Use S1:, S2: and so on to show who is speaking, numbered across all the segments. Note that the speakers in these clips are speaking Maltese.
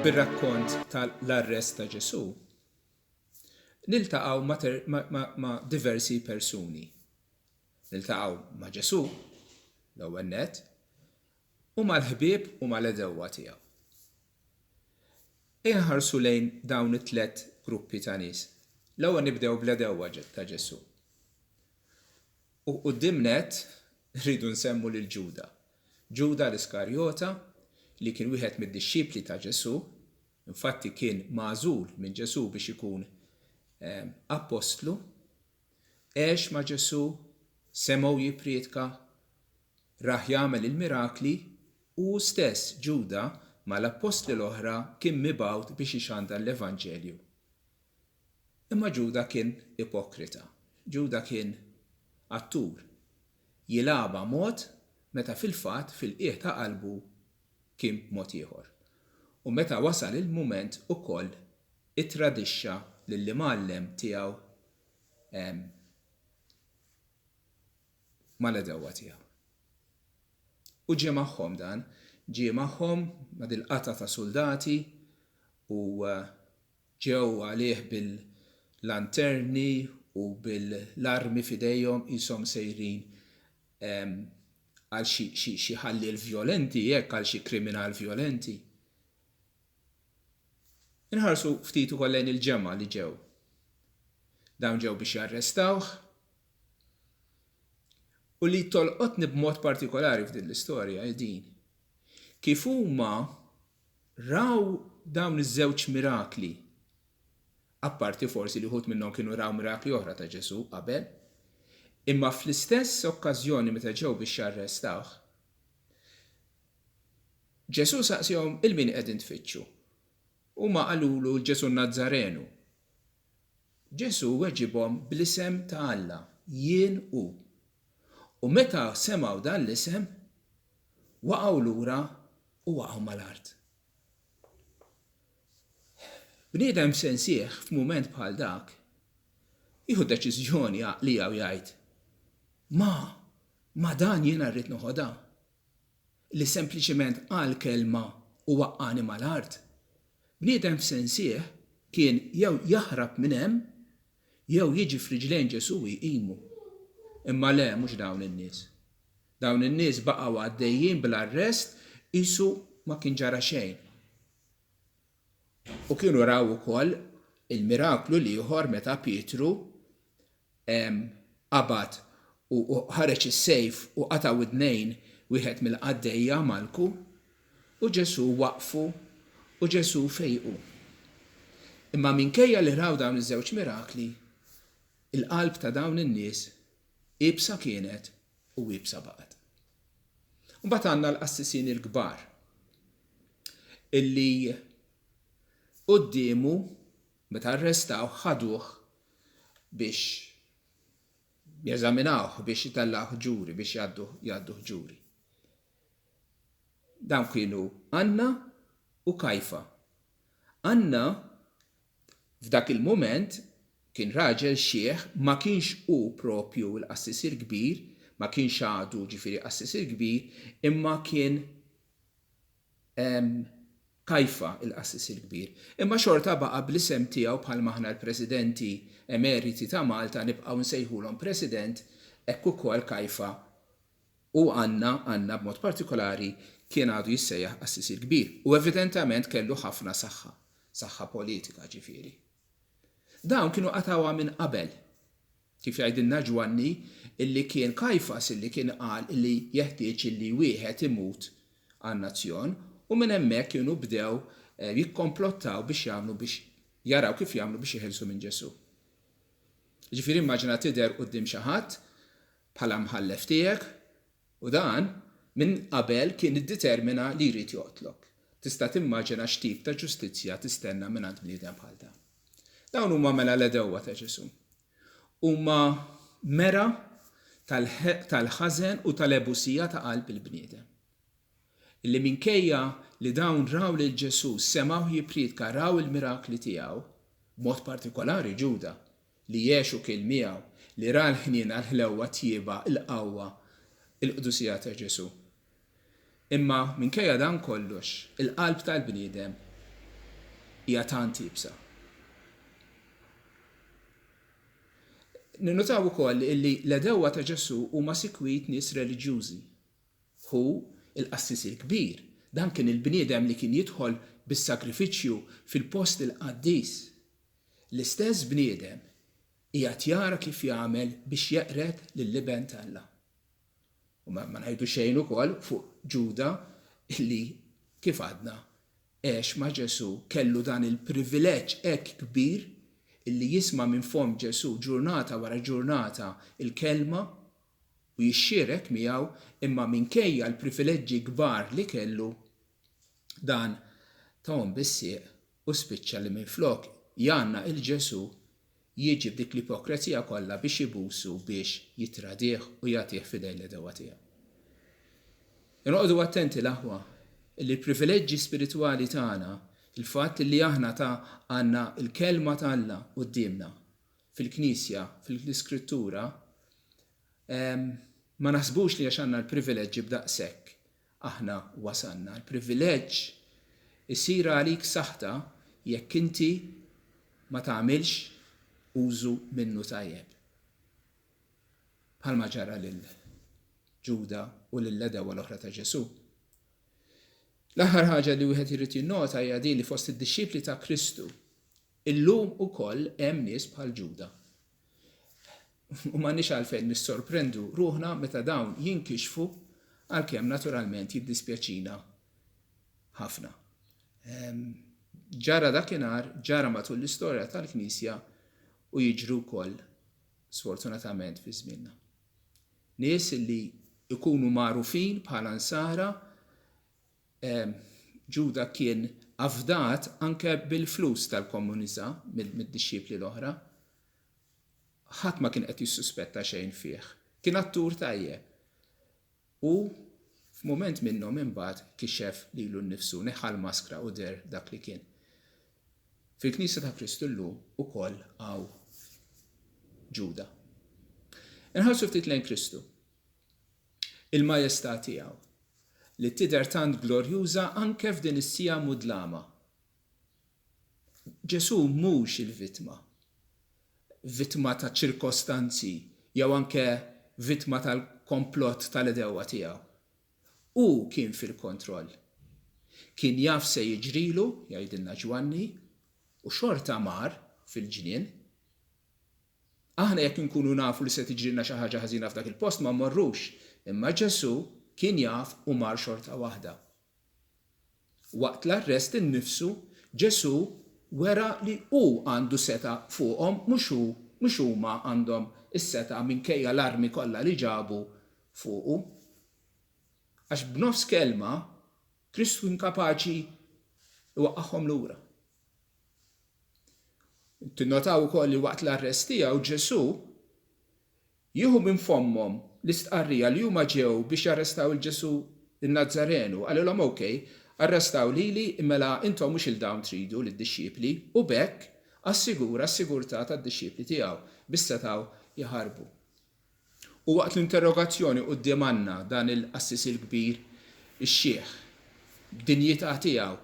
S1: bir-rakkont tal-arrest ta' Ġesù, niltaqgħu ma' diversi persuni. Niltaqgħu ma' Ġesù, l-ewwel nett, u mal-ħbieb u mal-għedewwa tiegħu. Ejja nħarsu lejn dawn it-tlett gruppi ta' nies. L-ewwel nibdew bl-għedewwa ta' Ġesù. U quddiem nett rridu nsemmu lil Ġuda. Ġuda l-Iskarjota, li kien wieħed mid-dixxipli ta' Ġesù, infatti kien magħżul minn Ġesù biex ikun appostlu, għex ma' Ġesù, semgħu jipprietka, rah jagħmel il-mirakli, u hu stess, Ġuda, mal-appostli l-oħra kien mibgħut biex ixandar l-evanġelju. Imma Ġuda kien ipokrita. Ġuda kien attur. Jilgħabha mod meta fil-fatt fil-qiegħ ta' qalbu kien b'mod ieħor. U meta wasal il-mument ukoll ittradixxa lill-Imgħallem tiegħu mal-għedewwa tiegħu. U ġie magħhom dan, ġie magħhom ma' dil-qatgħa ta' suldati u Ġew għalih bil-lanterni u bil-armi f'idejhom qishom sejrin għal xi ħalliel vjolenti hekk, għal xi kriminal vjolenti. Inħarsu ftit ukoll lejn il-ġemgħa li ġew. Dawn ġew biex jarrestawh. U li tolqotni b'mod partikolari f'din l-istorja hi din. Kif huma Raw dawn iż-żewġ mirakli, apparti forsi li wħud minnhom kienu raw mirakli oħra ta' Ġesù qabel, imma fl-istess okkażjoni meta ġew biex jarrestawh, Ġesù saqsiehom 'Il min qegħdin tfittxu? Huma qalulu 'l Ġesù n-Nazzarenu. Ġesù weġibhom bl-isem ta' Alla, Jien hu. U meta semgħu dan l-isem, waqgħu lura u waqgħu mal-art. Bniedem f'sensih f'mument bħal dak jieħu deċiżjoni għaqlija u jgħid, Ma, ma dan jiena rrid noħodha. Li sempliċiment qal kelma u waqqagħni mal-art. Bniedem f'sensih kien jew jaħrab minn hemm jew jiġi f'riġlejn Ġesù u jqimu. Imma le, mhux dawn in-nies. Dawn in-nies baqgħu għaddejjin bl-arrest qisu ma kien ġara xejn. U kienu raw ukoll il-miraklu l-ieħor meta Pietru qabad u ħareġ is-sejf u qata' widnejn wieħed mill-qaddejja Malku, u Ġesù waqqfu u Ġesù fejqu. Imma minkejja li raw dawn iż-żewġ mirakli, il-qalb ta' dawn in-nies iebsa kienet u iebsa baqgħet. Mbagħad għandna l-qassisin il-kbar illi quddiemu meta arrestawh ħaduh biex jeżaminawh biex itellgħuh ġuri biex jgħadduh ġuri. Dawn kienu Anna u Kajfa. Anna F'dak il-mument kien raġel xiħ, ma kienx hu proprju l-qassis il-kbir, ma kienx għadu ġifieri qassis il-kbir, imma kien Kajfa l-qassis il-kbir. Imma xorta baqa' bl-isem tiegħu bħalma aħna l-presidenti emeriti ta' Malta nibqgħu nsejħulhom president, hekk ukoll Kajfa U Anna, Anna b'mod partikolari, kien għadu jissejjaħ qassis il-kbir, u evidentament kellu ħafna saħħa, saħħa politika ġifieri. Dawn kienu qatgħuha minn qabel. Kif jgħidilna Ġwanni, illi kien Kajfas illi kien qal illi jeħtieġ illi wieħed imut għan-nazzjon, u minn hemmhekk kienu bdew jikkomplottaw biex jagħmlu biex jaraw kif jagħmlu biex jeħilsu minn Ġesù. Ġifieri immaġina tidher quddiem xi ħadd bħala mħallef tiegħek u dan minn qabel kien idditermina li jrid joqtlok. Tista' timmaġina x'tip ta' ġustizzja tistenna mingħand bniedem bħal dan. Dawn huma mela l-għedewwa ta' Ġesù. Huma mera tal-ħażen u tal-ebusija ta' qalb il-bniedem. Illi minkejja li dawn raw lil Ġesù, semgħuh jippriedka, raw il-mirakli tiegħu, b'mod partikolari Ġuda, li għex u kiel miegħu, li ra l-ħniena, l-ħlewwa, t-tjieba, il-qawwa, il-qdusija ta' Ġesù. Imma minkejja dan kollox, il-qalb tal-bniedem Hija tant iebsa. Ninnotaw ukoll illi l-għedewwa ta' Ġesù huma sikwit nies reliġjużi. Hu l-qassis il-kbir. Dan kien il-bniedem li kien jidħol bis-sagrifiċċju fil-post il-qaddis. L-istess bniedem qiegħed jara kif jagħmel biex jeqred lill-Iben t'Alla. U ma ngħidu xejn ukoll fuq Ġuda li, kif għadna, għex ma' Ġesù, kellu dan il-privileġġ hekk kbir illi jisma' minn fomm Ġesù ġurnata wara ġurnata l-Kelma u jixxierek miegħu, imma minkejja l-privileġġi kbar li kellu, dan tahom bis-sieq u spiċċa li minflok jgħannaq 'il Ġesù, jiġi b'dik l-ipokrezija kollha biex ibusu biex jittradih u jagħtih f'idejn l-għedewwa tiegħu. Noqogħdu attenti l-aħwa illi l-privileġġi spiritwali tagħna, il-fatt illi aħna ta' għandna l-Kelma t'Alla quddiemna fil-Knisja, fl-Iskrittura, ma naħsbux li għax għandna l-privileġġi b'daqshekk aħna wasalna. Il-privileġġ isir għalik saħta jekk inti ma tagħmilx użu minnu tajjeb. Bħalma ġara lil Ġuda u lill-għedewwa l-oħra ta' Ġesù. L-aħħar ħaġa li wieħed irid jinnota hija din li fost id-dixxipli ta' Kristu illum ukoll hemm nies bħal Ġuda. U m'għandniex għalfejn nissorprendu ruħna meta dawn jinkixfu għalkemm naturalment jiddispjaċina ħafna. Ġara dakinhar, ġara matul l-istorja tal-Knisja u jiġri wkoll sfortunatament fi żmienna. Nies li jkunu magħrufin bħala nsara, Ġuda kien afdat anke bil-flus tal-komunità mid-dixxipli l-oħra. Ħadd ma kien qed jissuspetta xejn fih. Kien attur tajjeb. U f'mument minnhom imbagħad kixef lilu nnifsu, neħħa l-maskra u deher dak li kien. Fil-Knisja ta' Kristu llum ukoll hawn Ġuda. Inħarsu ftit lejn Kristu. Il-majestà tiegħu, li tidher tant glorjuża anke f'din is-siegħa mudlama. Ġesù mhux il-vittma. Vittma ta' ċirkostanzi jew anke vittma tal-komplott tal-għedewwa tiegħu. Hu kien fil-kontroll. Kien jaf se jiġrilu, jgħidilna Ġwanni, u xorta mar fil-ġnien. Aħna jekk inkunu nafu li se tiġrilna xi ħaġa ħażina f'dak il-post ma mmorrux, imma Ġesù kien jaf u mar xorta waħda. Waqt l-arrest innifsu, Ġesù wera li hu għandu setgħa fuqhom mhux hu, mhux huma għandhom is-setgħa minkejja l-armi kollha li ġabu fuqu. Għax b'nofs kelma, Kristu kien kapaċi jwaqqagħhom lura. Tinnotaw ukoll li waqt l-arrest tiegħu Ġesù Jieħu minn fommhom l-istqarrija li huma ġew biex jarrestaw 'il Ġesù n-Nazzarenu. Qalilhom, Ok, arrestaw lili, mela intom mhux 'il dawn tridu, lid-dixxipli, u b'hekk assigura s-sigurtà tad-dixxipli tiegħu biex setgħu jaħarbu. U waqt l-interrogazzjoni quddiem Anna, dan il-qassis il-kbir ix-xiħ, b'dinjità tiegħu,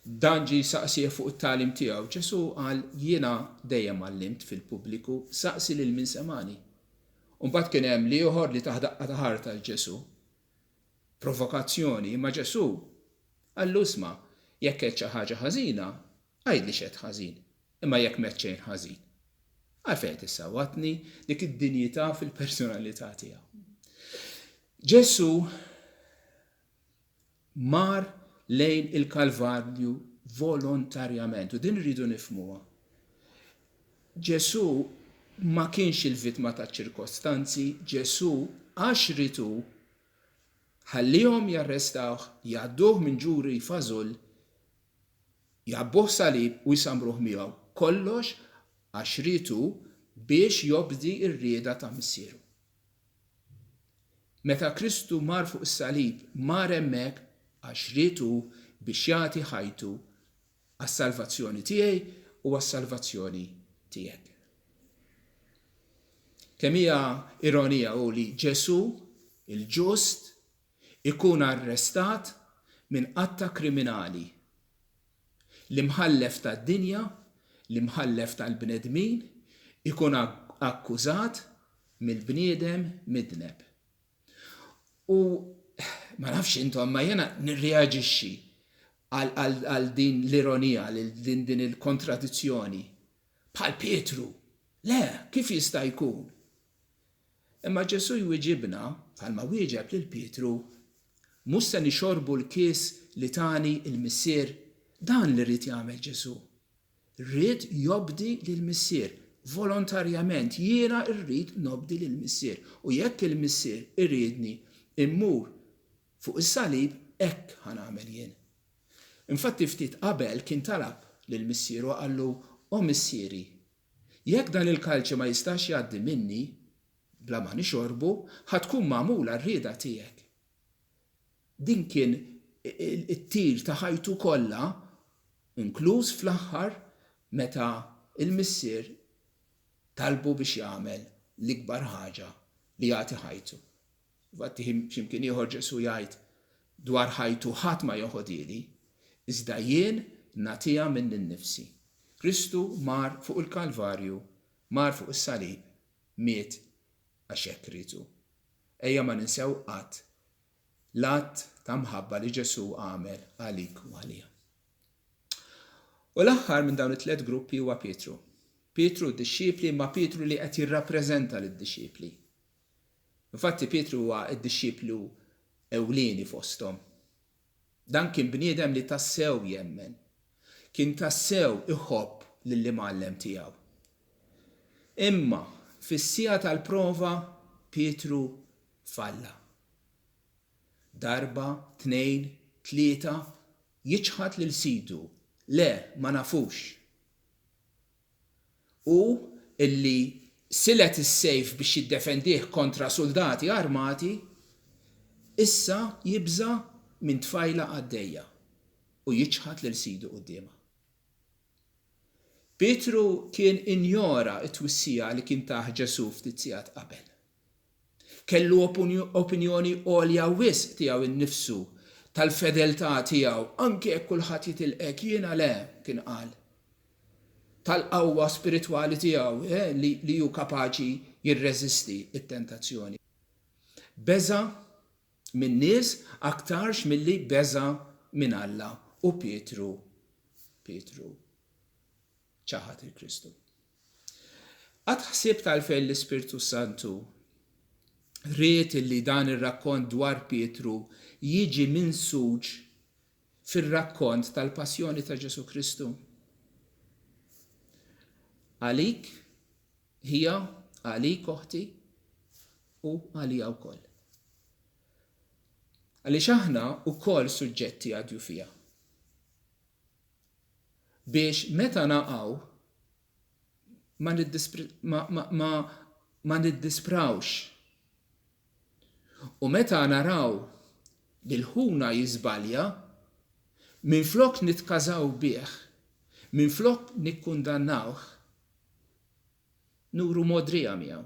S1: dan ġie jsaqsih fuq it-tagħlim tiegħu. Ġesù qal, Jiena dejjem għallimt fil-pubbliku, saqsi lil min semagħni. U mbagħad kien hemm l-ieħor li tah daqqa ta' ħarta 'l Ġesù. Provokazzjoni, imma Ġesù qallu, Isma', jekk għedt xi ħaġa ħażina, għidli x'għedt ħażin, imma jekk m'għedt xejn ħażin, għalfejn qed issawwatni? Dik id-dinjità fil-personalità tiegħu. Ġesù mar lejn il-Kalvarju volontarjament u din irridu nifhmuha. Ġesù ma kienx il-vittma taċ-ċirkostanzi, Ġesù għax ried hu ħalliehom jarrestawh, jgħadduh minn ġuri fażull, jgħabbuh salib u jsammruh miegħu, kollox għax ried hu biex jobdi r-rieda ta' Missieru. Meta Kristu mar fuq is-salib, mar hemmhekk għax ried hu biex jagħti ħajtu għas-salvazzjoni tiegħi u għas-salvazzjoni tiegħek. Kemm hija ironija hu li Ġesù, il-ġust, ikun arrestat minn qatta kriminali. L-imħallef tad-dinja, l-imħallef tal-bnedmin, ikun akkużat mill-bniedem midneb. U ma nafx intom ma jiena nirreaġixxi għal din l-ironija, għal din din il-kontradizzjoni. Bħal Pietru, le, kif jista' jkun? Imma Ġesù jwiġibna, bħalma wieġeb lil Pietru, Mhux se nixorbu l-kies li tani l-Missier? Dan li ried jagħmel Ġesù. Ried jobdi lill-Missier, volontarjament, jiena rrid nobdi lill-Missier, u jekk il-Missier iridni mmur fuq is-salib, hekk ħa nagħmel jien. Infatti ftit qabel kien talab lil Missieru qallu, O Missieri, Jekk dan il-kalċi ma jistax jgħaddi minni bla ma nixorbu, ħa tkun magħmula r-rieda tiegħek. Din kien it-tir ta' ħajtu kollha, inkluż fl-aħħar meta l-Missier talbu biex jagħmel l-ikbar ħaġa li jagħti ħajtu. Infatti x'imkien ieħor Ġesù jgħid dwar ħajtu ħadd ma joħodhieli, iżda jien nagħtiha minni nnifsi. Kristu mar fuq il-Kalvarju, mar fuq is-salib, miet għax hekk ried hu. Ejja ma ninsew qatt l-att ta' mħabba li Ġesù għamel għalik u għalija. U l-aħħar minn dawn it-tlett gruppi huwa Pietru. Pietru d-dixxipli imma Pietru li qed jirrappreżenta lid-dixxipli. Infatti Pietru huwa d-dixxiplu ewlieni fosthom. Dan kien bniedem li tassew jemmen. Kien tassew iħobb lill-Imgħallem tiegħu. Imma fis-siegħa tal-prova Pietru falla. Darba, tnejn, tlieta, jiċħad lil Sidu, Le, ma nafux. Hu li silet is-sejf biex jiddefendih kontra suldati armati, issa jibża' minn tfajla għaddejja u jiċħad lil Sidu quddiemha. Pietru kien injora t-twissija li kien tah Ġesù ftit sigħat qabel. Kellu opinjoni għolja wisq tiegħu nnifsu, tal-fedeltà tiegħu, anki jekk kulħadd jitilqek, jiena le, kien qal. Tal-qawwa spiritwali tiegħu, li hu kapaċi jirreżisti t-tentazzjoni. Beża' min-nies aktarx milli beża' minn Alla u Pietru, Pietru ċaħad il-Kristu. Qatt ħsibt għalfejn l-Ispirtu s-Santu ried illi dan ir-rakkont dwar Pietru jiġi minsuġ fir-rakkont tal-passjoni ta' Ġesù Kristu? Għalik, ħija, għalik oħti, u għalija wkoll. Għaliex aħna wkoll suġġetti għad-djufija. Biex meta naqgħu ma, ma, ma, ma niddisprawx. U meta naraw lil ħuna jiżbalja, minflok nitkażaw bih, minflok nikkundannawh, nuru mogħdrija miegħu.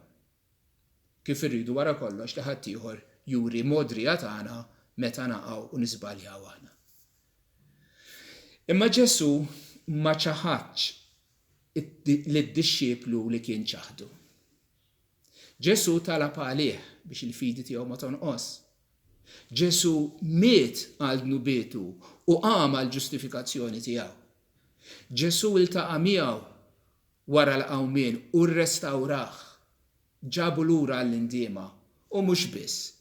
S1: Kif irridu wara kollox li ħaddieħor juri mogħdrija tagħna meta naqgħu u niżbaljaw aħna. Imma Ġesù ma ċaħadx lid-dixxiplu li kien ċaħdu. Ġesù talab għalih biex il-fidi tiegħu ma tonqos. Ġesù miet għal dnubietu u qam għall-ġustifikazzjoni tiegħu. Ġesù ltaqa' miegħu wara l-qawmien u rrestawrah. Ġabu lura għall-indiema, u mhux biss,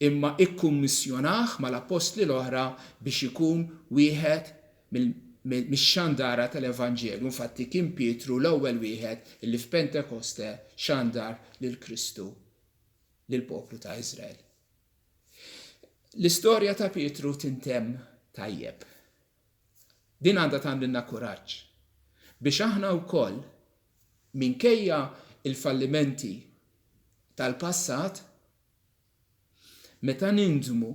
S1: imma ikkummissjonah mal-appostli l-oħra biex ikun wieħed mix-xandara tal-Evanġelju. Infatti kien Pietru l-ewwel wieħed li f'Pentekoste xandar lil Kristu lill-poplu ta' Iżrael. L-istorja ta' Pietru tintemm tajjeb. Din għandha tagħmlilna kuraġġ biex aħna wkoll, minkejja l-fallimenti tal-passat, meta nindmu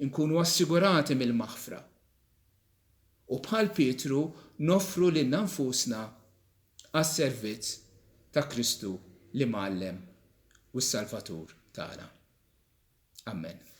S1: nkunu assigurati mill-maħfra u bħal Pietru noffru lilna nfusna għas-servizz ta' Kristu l-Imgħallem u s-Salvatur tagħna. Ammen.